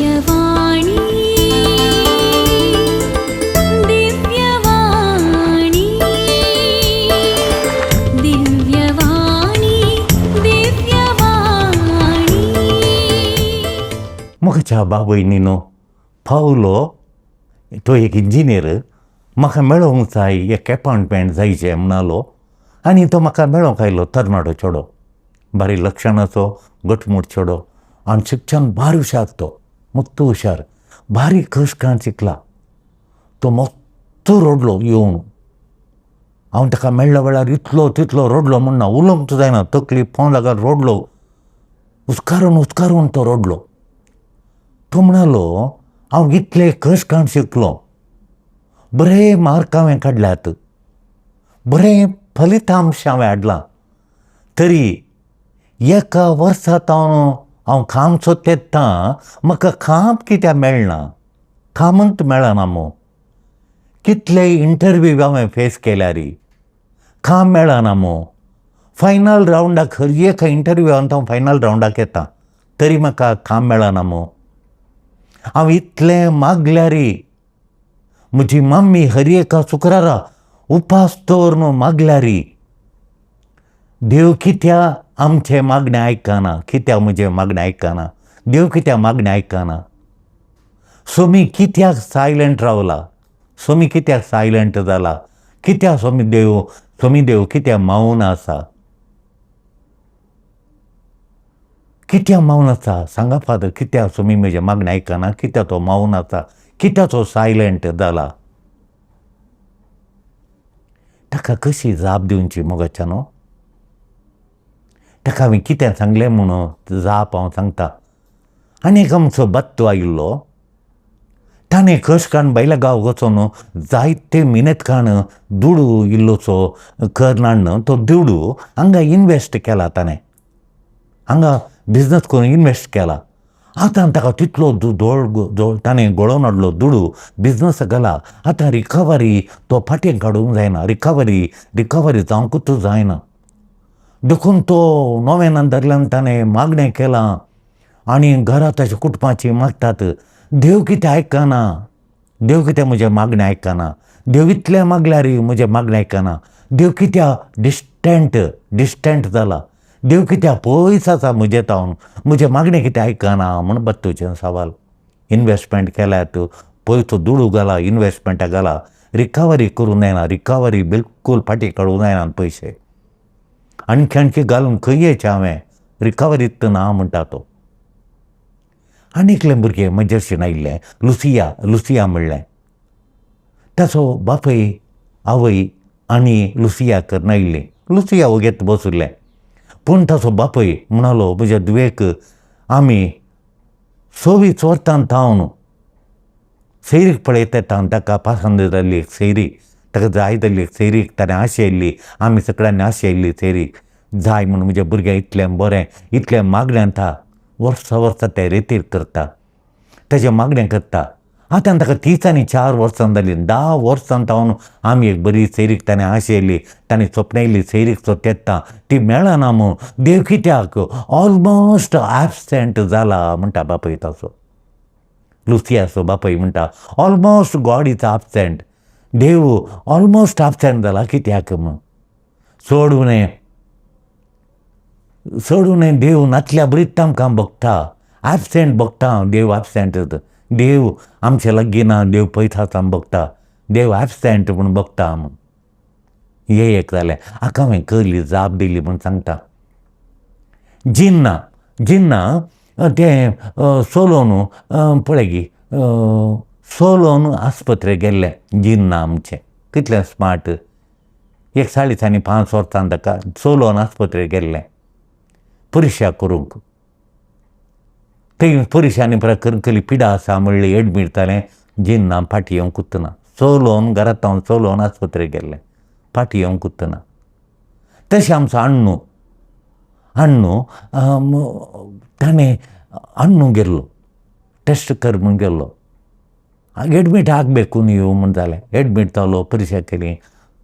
दिव्यवाणी, दिव्यवाणी, दिव्यवाणी, दिव्यवाणी. म्हज्या बाबयनीनो, पावलो तो एक इंजिनियर, म्हाका मेळोंक जाय, एक एपॉयंटमेंट जायचें म्हणालो आनी तो म्हाका मेळोंक आयलो. तरणाटो चेडो, बारीक लक्षणाचो, घटमूट चेडो आनी शिक्षण भारी हुशार. तो मत्तो हुशार, बारीक कश्टान शिकला. तो मत्तो रडलो येवन. हांव ताका मेळ्ळ्या वेळार इतलो तितलो रडलो म्हण ना, उलोवंक जायना, तकली पोंव लागार रडलो, हुस्कारून हुस्कारून तो रडलो. तो म्हणालो, हांव इतले कश्टान शिकलो, बरे मार्क हांवें काडल्यात, बरें फलितांश हांवें हाडलां, तरी एका वर्सा हांव हांव काम सोदता, म्हाका काम कित्याक मेळना? कामूच मेळना मू. कितले इंटरव्यू हांवें फेस केल्यार काम मेळना मू. फायनल रावंडाक, हर एका इंटरव्यूआन हांव फायनल रावंडाक येता, तरी म्हाका काम मेळना मू. हांव इतलें मागल्यार, म्हजी मम्मी हर एका शुक्रारा उपास दवरून मागल्यार, देव कित्या आमचें मागणें आयकना? कित्याक म्हजें मागणें आयकना देव? कित्याक मागणें आयकना सोमी? कित्याक सायलंट रावला सोमी? कित्याक सायलंट जाला? कित्याक सोमी देव, सोमी देव कित्याक मौन आसा? कित्याक मौन आसा सांगा फादर. कित्याक सोमी म्हजें मागणें आयकना? कित्याक तो मौन आसा? कित्याक तो सायलंट जाला? ताका कशी जाप दिवची मोगाच्या न्हू? ताका हांवें कितें सांगलें म्हणून जाप हांव सांगता. आनी एक आमचो बत्तो आयिल्लो, ताणें कश्ट काडून भायल्या गांव वचोन जायते मिनत काडून दुडू इल्लोसो करून हाडून तो दुडू हांगा इनवेस्ट केला ताणें, हांगा बिजनस करून इनवेस्ट केला. आतां ताका तितलो जोड ताणें गोळोवन हाडलो दुडू, बिजनस घाला, आतां रिकवरी तो फाटीं काडूंक जायना, रिकवरी रिकवरी जावंकूच जायना. देखून तो नोवेनान धरल्यान ताणें मागणें केलां आनी घरा ताच्या कुटुंबाची मागतात, देव कितें आयकना? देव कितें म्हजें मागणें आयकना? देव इतलें मागल्यार म्हजें मागणें आयकना? देव कित्याक डिस्टंट डिस्टंट जाला? देव कित्याक पयस आसा म्हजे तावन? म्हजें मागणें कितें आयकना म्हूण बत्तूचें सवाल. इनवेस्टमेंट केल्यात, पयसो दुडू घाला, इनवेस्टमेंटाक घाला, रिकवरी करूंक जायना, रिकवरी बिलकूल फाटीं काडूंक जायना पयशे, आणखी आणखी घालून खंय येयचें हांवें, रिकवरीत ना म्हणटा तो. आनी एकलें भुरगें म्हजेरशीन आयिल्लें, लुसिया, लुसिया म्हणलें. ताचो बापूय आवय आनी लुसिया करून आयिल्लीं. लुसिया वगेत बशिल्लें, पूण ताचो बापूय म्हणालो, म्हज्या धुवेक आमी 26 वर्सां थावन सैरीक पळयता, ताका पसंद जाल्ली एक सैरी, ताका जाय जाल्ली एक सैरीक, ताणें आशयल्ली, आमी सगळ्यांनी आशयल्ली सैरीक जाय म्हूण. म्हज्या भुरग्याक इतलें बरें, इतलें मागणें येता, वर्सां वर्सां तें रेतीर करता, ताजें मागणें करता. आतां ताका 30 आनी 4 वर्सां जालीं, 10 वर्सां थावन आमी एक बरी सैरीक ताणें आशयली, ताणें सपनायली सैरीक सोदता, ती मेळना म्हूण. देव कित्याक ऑलमोस्ट एबसेंट जाला म्हणटा बापूय ताचो, लुसियाचो बापूय म्हणटा, almost God is absent, Dev almost absent जाला कित्याक म्हूण. चड उणें चड उणें देव नातल्या बरीच आमकां भोगता, एबसेंट भोगता देव, एबसेंट देव आमचे लागीं ना, देव पयस आसा भोगता, देव एबसेंट म्हूण भोगता म्हूण. हें एक जालें. हाका हांवें कहली जाप दिली म्हूण सांगता. जिन्ना, जिन्ना तें सोलोन पळय गी, सोलोन आस्पत्रेक गेल्लें जिन्ना आमचें, कितलें स्मार्ट, एक 4.5 आनी 5 वर्सां ताका सोलोन आस्पत्रेक गेल्लें परिक्षा करूंक. थंय परिक्षांनी कसली पिडा आसा म्हणली एडमीट जालें जिन्ना, फाटीं येवंक ना. सोलोन घरांत हांव सोलोन आस्पत्रेक गेल्लें, फाटीं येवंक ना. तशें आमचो अण्णू, अण्णू ताणें अण्णू गेल्लो टेस्ट कर म्हूण गेल्लो, एडमीट ಆಗಬೇಕು ನೀವು म्हूण जालें. एडमीट जालो, परिक्षा केली,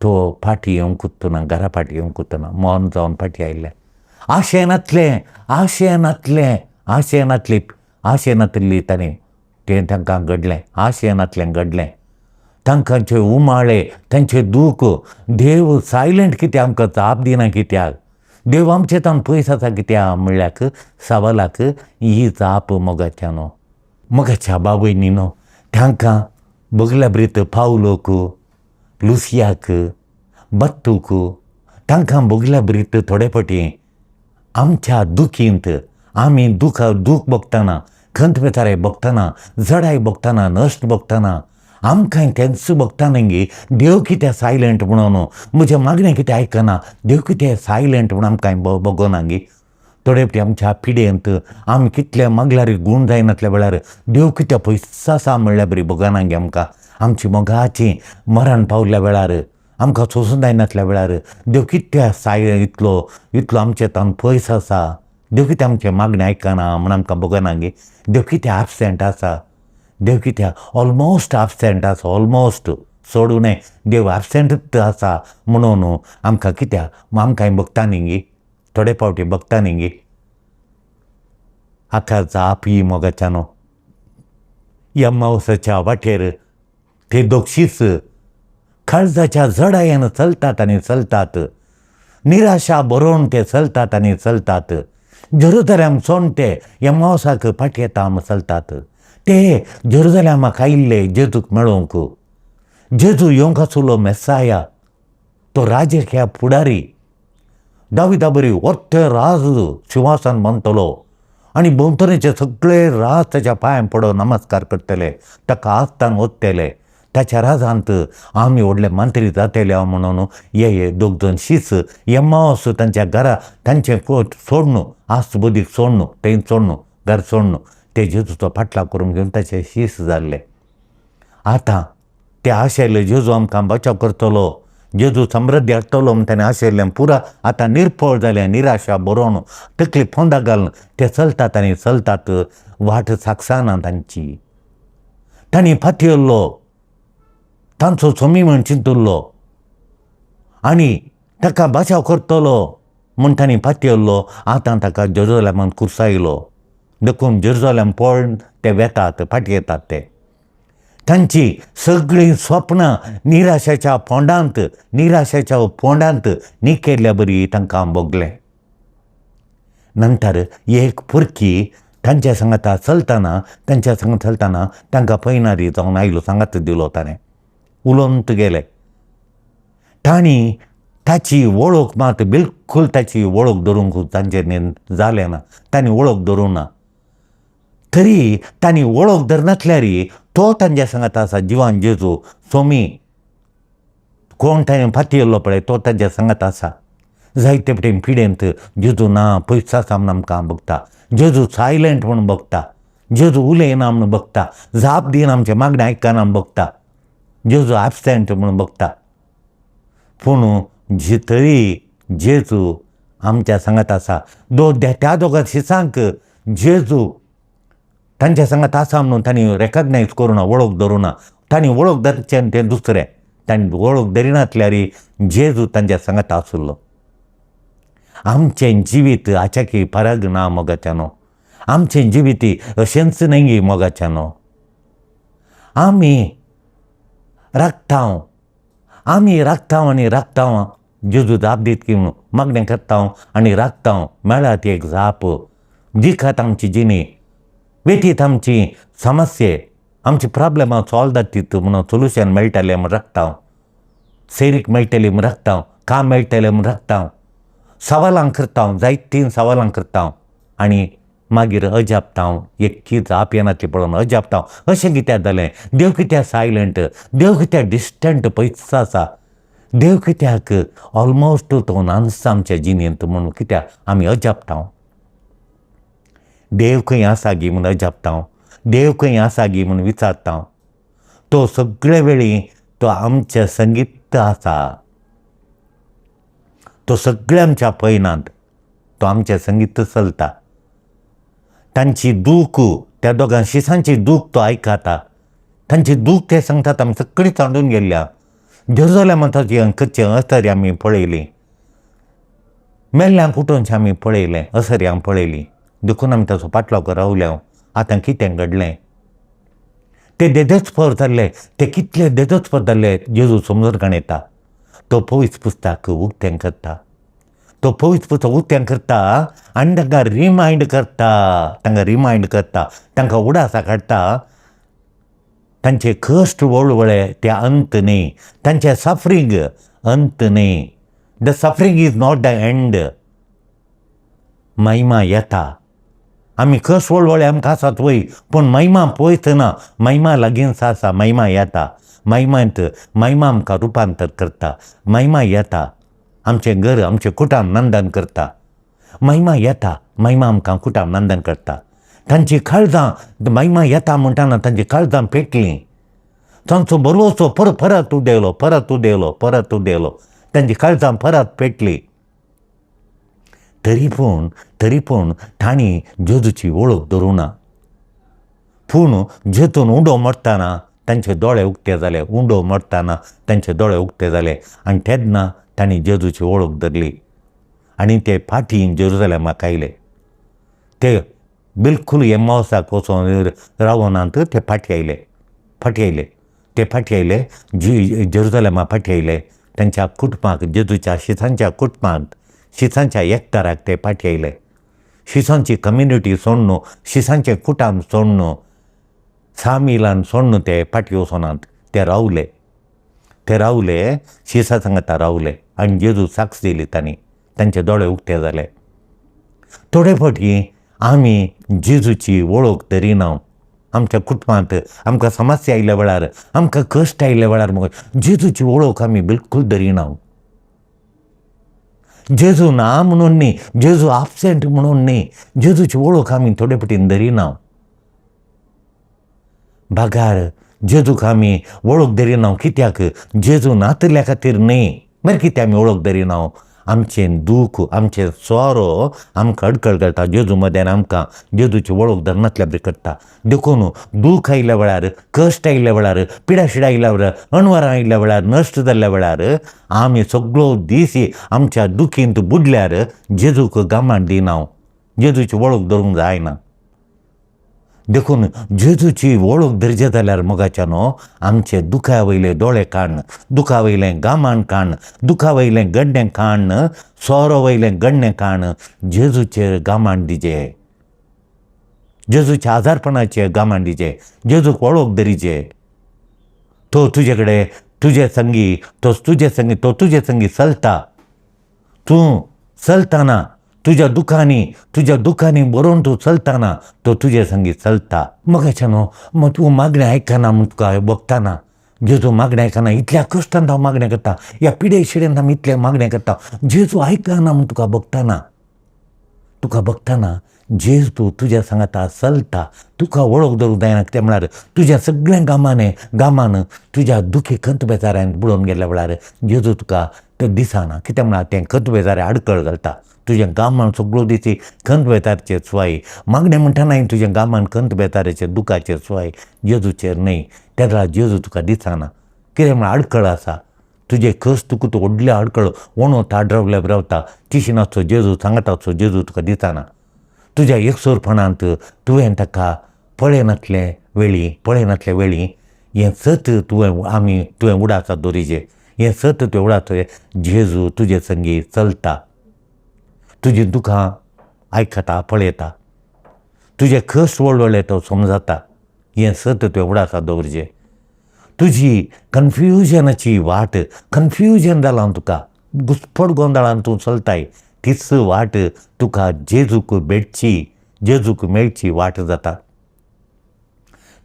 तो फाटीं येवंक ना, घरा फाटीं येवंक ना, मौन जावन फाटीं आयिल्लें. आशें नातलें, आशें नातलें, आशें नातली, आशें नातिल्ली ताणें तें तांकां घडलें, आशेनातलें घडलें. तांकांचे उमाळे, तांचे दूख, देव सायलंट कित्याक, आमकां जाप दिना कित्याक, देव आमचे तावन पयस आसा कित्याक म्हणल्याक सवालाक ही जाप मोगाच्यानो. मोगाच्या बाबयनीनो, तांकां बगल्या ब्रीत पावलोक, लुसियाक, बत्तूक, तांकां बगल्या ब्रीत थोडे फावटी आमच्या दुखींत आमी दूख भोगतना, खंत बेतारे भोगतना, जडाय भोगतना, नश्ट भोगतना, आमकां तेंच भोगतना गी देव कित्याक सायलंट म्हणून, म्हजें मागणें कित्याक आयकना, देव कित्याक सायलंट म्हणून आमकां भोगना गी. थोडे फावटी आमच्या पिडेंत आमी कितले मागल्यार गूण जायनातल्या वेळार देव कित्याक पयस आसा म्हणल्यार बरी भोगना गी आमकां. आमची मोगाची मरण पावल्या वेळार, आमकां सोसून जायनातल्या वेळार देव कित्याक साय इतलो इतलो आमचे तावन पयस आसा, देव कित्याक आमचें मागणें आयकना म्हूण आमकां भोगना गी, देव कित्याक एबसेंट आसा, देव कित्याक ऑलमोस्ट एबसेंट आसा, ऑलमोस्ट सोडूं न्हय, देव एबसेंटूच आसा म्हणून आमकां कित्याक आमकां भोगता न्ही गी, थोडे फावटी भोगता न्ही गी. हाका जाप ही मोगाच्यानो. एम्मावसाच्या वाटेर ते दोगशीच काळजाच्या जडायेन चलतात आनी चलतात, निराशा बरोवन ते चलतात आनी चलतात, जेरुजलेम सोडून ते एम्मावसाक फाटी येता म्हूण चलतात. ते जेरुजलेमाक आयिल्ले जेजूक मेळोवंक. जेजू येवंक आसलो मेसाया, तो राजकीय फुडारी, दाविदा बरी वट्टे राज शिंवासन बांदतलो आनी भोंवतणीचे सगळे राज ताच्या पांयां पडून नमस्कार करतले, ताका आस्तान वतले, ताच्या राजांत आमी व्हडले मंत्री जातले हांव म्हणून ये दोग जण शीस एम्मावस तांच्या घरा तांचें कोट सोडून, आस्त बुदीक सोडून, थंय सोडून, घर सोडून ते जेजूचो फाटलाव करून घेवन ताचे शीस जाल्ले. आतां ते आशेले जेजू आमकां बचाव करतलो, जेजू समृद्धी हाडटलो म्हूण ताणें आशिल्लें पुरा आतां निर्फळ जालें, निराशा बरोवन तकली फोंदा घालून ते चलतात आनी चलतात, वाट साकसाना तांची. तांणी फातयल्लो तांचो सोमी म्हण चिंतुल्लो आनी ताका बचाव करतलो म्हूण तांणी फातयल्लो. आतां ताका जेरुजलेमान कुर्सायलो, देखून जेरुजलेम पळोवन ते वेतात, फाटी येतात. ते तांची सगळीं स्वप्नां निराशेच्या फोंडांत, निराशेच्या फोंडांत निकेल्ल्या बरी तांकां भोगलें. नंतर एक पुरकी तांच्या सांगाता चलतना, तांच्या सांगात चलतना तांकां पयनारी जावन आयलो, सांगात दिलो ताणें, उलोवन गेले. तांणी ताची वळख मात बिलकूल ताची वळख धरूंक तांचे जालें ना, तांणी वळख धरूंक ना. तरी तांणी वळख धरनासल्यार तो तांच्या सांगात आसा, जिवान जेजू सोमी कोण ताणें फातयल्लो पळय तो तांच्या सांगात आसा. जायते पटेन पिडेंत जेजू ना पयस आसा म्हूण आमकां बघता, जेजू सायलंट म्हूण बघता, जेजू उलयना म्हूण बघता, जाप दिना आमचें मागणें आयकना म्हूण बघता, जेजू एबसेंट म्हूण बघता. पूण जे तरी जेजू आमच्या सांगात आसा. त्या दोगां शिसांक जेजू तांच्या सांगात आसा म्हणून तांणी रेकग्नायज करूं ना, वळख धरूं ना. तांणी वळख धरचें तें दुसरें, तांणी वळख धरिनासल्यार जेजू तांच्या सांगात आशिल्लो. आमचें जिवीत हाच्याकी फरक ना मोगाच्यानो, आमचें जिवीत अशेंच न्हय मोगाच्यानो. आमी राखता, आमी राखता आनी राखता, जेजू जाप दीत की म्हणून मागणें करता आनी राखता, मेळत एक जाप दिखात आमची जिणी, वेटीत आमची समस्ये, आमची प्रॉब्लेमां सॉल्व जातीत म्हणून सोल्युशन मेळटलें म्हूण राखता, सैरीक मेळटली म्हूण राखता, काम मेळटलें म्हूण राखता, सवालां करता, जायतीं सवालां करता आनी मागीर अजापता, एक जाप येना ती पळोवन अजापता, अशें कित्याक जालें, देव कित्याक सायलंट, देव कित्याक डिस्टंट पयस आसा, देव कित्याक ऑलमोस्ट तो नानसा आमच्या जिणेंत म्हणून कित्याक आमी अजापता. देव खंय आसा गी म्हूण अजापता, देव खंय आसा गी म्हूण विचारता. तो सगळे वेळी तो आमच्या संगीत आसा, तो सगळे आमच्या पयनांत तो आमच्या संगीत चलता. तांची दूख, त्या दोगां शिसांची दूख तो आयकता, तांची दूख ते सांगतात आमी सगळीं चांडून गेल्ल्या. जेरुजलेमांत करचें असरी आमी पळयली, मेल्ल्यांक उठोवचें आमी पळयलें, असरी आमी पळयली, देखून आमी ताचो पाटलाव रावल्या. आतां कितें घडलें? ते देदेस्पर जाल्ले, ते कितले देदेस्पर जाल्ले जेजू समजून काण येता. तो पवित्र पुस्तक उक्तें करता, तो पवित्र पुस्तक उक्तें करता आनी तांकां रिमायंड करता, तांकां रिमायंड करता, तांकां उडासा काडटा. तांचे कश्ट वळवळे ते अंत न्ही, तांचे सफरींग अंत न्ही. The suffering is not the end. महिमा येता. आमी कश्ट वळवळे आमकां आसात वय, पूण महिमा पयस ना, महिमा लागींच आसा. महिमा येता, महिमांत महिमा आमकां रुपांतर करता. महिमा येता, आमचें घर आमचें कुटाम नंदन करता. महिमा येता, महिमा आमकां कुटाम नंदन करता. तांची काळजां महिमा येता म्हणटाना तांची काळजां पेटलीं. तांचो बरोसो परत परत उदेलो, परत उदेलो, परत उदेलो. तांची काळजां परत पेटली. तरी पूण, तरी पूण तांणी जेजूची वळख धरूं ना. पूण जेजून उंडो मोडटाना तांचे दोळे उक्ते जाले. उंडो मोडटाना तांचे दोळे उक्ते जाले आनी तेन्ना तांणी जेजूची वळख धरली आनी ते फाटीं जेरुजलेमाक आयले. ते बिलकूल एम्मावसाक वचोन रावनात, ते फाटीं आयले, फाटीं आयले, ते फाटीं आयले, जेरुजलेमा फाटीं आयले. तांच्या कुटुंबाक, जेजूच्या शिसांच्या कुटुंबांत, शिसांच्या एकताराक ते फाटीं आयले. शिसांची कम्युनिटी सोडून, शिसांचें कुटुंब सोडून, सामिलान सोडून ते फाटीं वचनात. ते रावले, ते रावले, शिसा सांगता रावले आनी जेजू साक्ष दिली तांणी. तांचे दोळे उक्ते जाले. थोडे फावटी आमी जेजूची वळख धरिना. आमच्या कुटुंबांत आमकां समस्या आयल्या वेळार, आमकां कश्ट आयल्या वेळार मगो जेजूची वळख आमी बिलकूल धरिना. जेजू ना म्हणून न्ही, जेजू आबसेंट म्हणून न्ही, जेजूची वळख आमी थोडे फावटीन धरिना. बागार जेजूक आमी वळख धरिना कित्याक? जेजू नातल्या खातीर न्ही. मागीर कित्याक आमी वळख धरिना? आमचें दूख, आमचें सोरो आमकां अडकळ घालता. जेजू मद्यान आमकां जेजूची वळख धरनातल्या बरी करता. देखून दूख आयल्या वेळार, कश्ट आयल्या वेळार, पिडाशिडा आयल्या वेळार, अणवरां आयल्या वेळार, नश्ट जाल्ल्या वेळार आमी सगळो दीस आमच्या दुखींत बुडल्यार जेजूक गामान दिना, जेजूची वळख धरूंक जायना. देखून जेजूची वळख धरचे जाल्यार मोगाच्यानो आमचे दुखा वयले दोळे काण, दुखा वयलें गामान काण, दुखा वयलें गड्डें काण, सोरो वयलें गड्डें काण, जेजूचेर गामान दिजे, जेजूच्या आजारपणाचेर गामान दिजे, जेजूक वळख धरीचे. तो तुजे कडेन, तुजे संगी, तो तुजे संगी, तो तुजे संगी चलता. तूं चलतना तुज्या दुखांनी, तुज्या दुखांनी बरोवन तूं चलतना तो तुजे संगी चलता. मगाच्यान न्हू, मग तूं मागणें आयकना म्हूण तुका भोगताना. जेजू मागणें आयकना, इतल्या कश्टान हांव मागणें करता, ह्या पिडे शिडेन हांव इतलें मागणें करता, जेजू आयकना म्हूण तुका भोगताना. तुका भोगताना जेजू तुज्या सांगाता चलता. तुका वळख धरूंक जायना, कितें म्हळ्यार तुज्या सगळ्या गामाने गामान तुज्या दुखी खंत बेजाऱ्यान बुडोवन गेल्ल्या वेळार जेजू तुका तें दिसना. कितें म्हळ्यार तें खंत बेजारे आडकळ घालता. तुज्या गामान सगळो दिसी खंत बेजारचेर स्वाय मागणें म्हणटा न्हय, तुज्या गामान खंत बेजाराचेर दुखाचेर स्वाय जेजूचेर न्हय. तेन्ना जेजू तुका दिसना, कितें म्हळ्यार आडकळ आसा. तुजे कस तुका तूं व्हडलें आडकळ ओणो ताड्रवल्या रावता तिशी नासचो जेजू सांगताचो जेजू तुका दिसना. तुज्या एकसुरपणांत तुवें ताका पळयनातले वेळी, पळयनातले वेळी हें सत तुवें आमी तुवें उडासा दवरिजे. हें सत तुवें उडास, जेजू तुजे संगी चलता, तुजी दुखां आयकता, पळयता, तुजे कश्ट वळवळे तो समजता. हें सत तुवें उडासा दवरचें. तुजी कन्फ्युजनाची वाट, कन्फ्युजन जालां तुका, घुस्पट गोंदळान तूं चलताय, तीच वाट तुका जेजूक भेटची, जेजूक मेळची वाट जाता.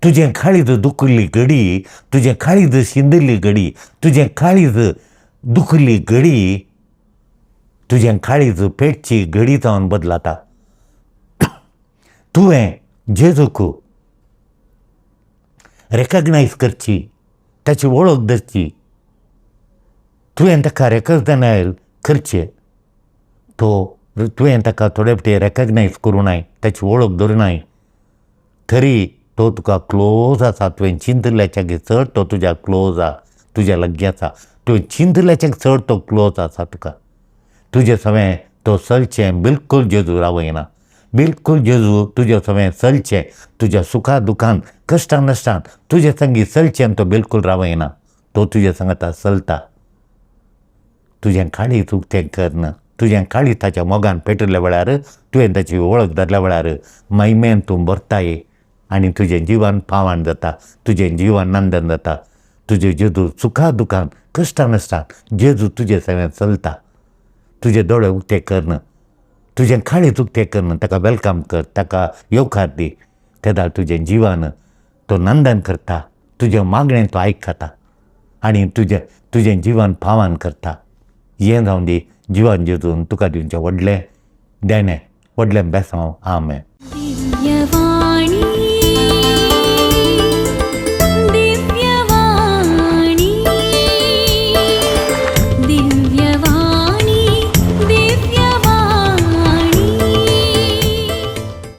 तुजें काळीज दुखिल्ली घडी, तुजें काळीज शिंदिल्ली घडी, तुजें काळीज दुखिल्ली घडी तुजें काळीज पेटची घडी जावन बदलता. तुवें जेजूक रेकग्नायज करची, ताची वळख धरची. तुवें ताका रेकग्नायज करचें. तो तुवें ताका थोडे फावटी रेकग्नायज करूं नाय, ताची वळख धरूं तरी तो तुका क्लोज आसा. तुवें चिंतल्याच्या चड तो तुज्या क्लोज आसा, तुज्या लागीं आसा. तुवें चिंतल्याच्या चड तो क्लोज आसा तुका. तुजें सवें तो चलचें बिलकूल जेजू रावयना. बिलकूल जेजू तुज्या सवें चलचें, तुज्या सुखा दुखान कश्टान नश्टान तुजे संगी चलचें तो बिलकूल रावयना. तो तुज्या सांगाता चलता. तुजें काळीज उक्तें करना, तुजें काळीज ताच्या मोगान पेटिल्ल्या वेळार, तुवें ताची वळख धरल्या वेळार महिमेन तूं भरताय आनी तुजें जिवन पावन जाता, तुजें जिवन नंदन जाता. तुजें जेजू सुखा दुखान कश्टान नश्टान जेजू तुजे सवें चलता. तुजे दोळे उक्ते करन, तुजें काळीज उक्तें करन ताका welcome कर, ताका येवकार दी. तेदाळ तुजें जिवन तो नंदन करता, तुजें मागणें तो आयकता आनी तुजें जिवन पावन करता. हें जावन दी जिवन जेजून तुका दिवचें व्हडलें देणें, व्हडलें बेसांव. आमेन. दिव्यवाणी.